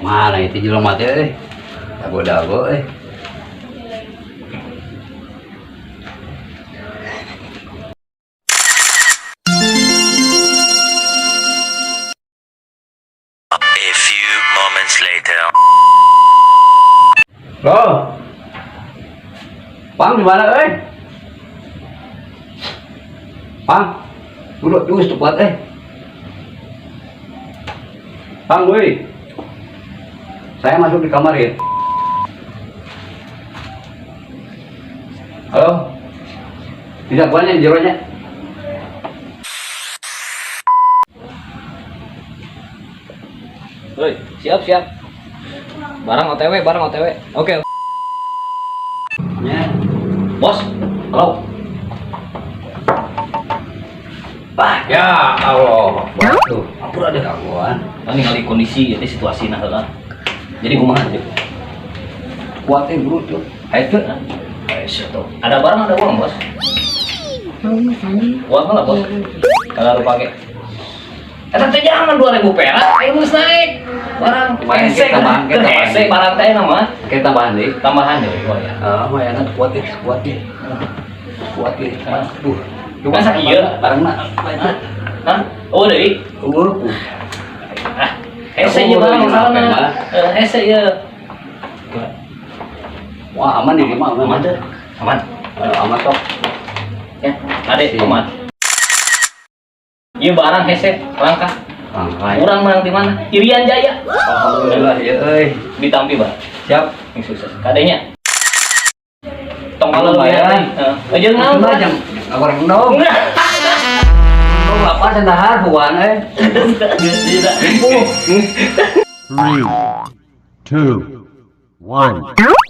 Mana itu jelema teh euy? Dago-dago euy. A few moments later. Loh. Pang di mana euy? Pang. Dulu terus cepat eh. Pang woi. Saya masuk di kamar ya. Halo. Tidak banyak jeronya. Woi, siap siap. Barang OTW, barang OTW. Oke. Ya. Bos. Halo. Wah, ya Allah. Tuh, ampun ada kawan. Kan ningali kondisi itu situasi nah heula. Jadi kumaha tuh? Kuat bro tuh. Ayo tuh. Tuh. Ada barang ada uang, Bos. Uang lah, Bos. Kalau lu pakai. Eta teh jangan 2000 perak, ayo geus naik. Barang Lumayan, hese tambahan, kan. tambahan. Hese barang teh nama Kayak tambahan deh. Tambahan deh, oh ya. Ah, lumayan kuat ya, kuat ya. Kuat ya. Duh. Masa iya? Barangna. Hah? Hah? Oh deui. Eueuh. Ah, hese ieu barang masalahna. Eh, hese ieu. Wah, aman di rumah, aman. Aman tuh. Aman. Eh, aman toh. Ya, ade aman. Ieu barang hese langka. Langka. Urang menang di mana? Irian Jaya. Alhamdulillah ya euy. Ditampi, Bang. Siap. Yang sukses. Kadenya. Tong kalau Lumayan. Heeh. Jeung naon? Cuma jam goreng dong. Dong lapar sendahar buan euy. 3, 2, 1.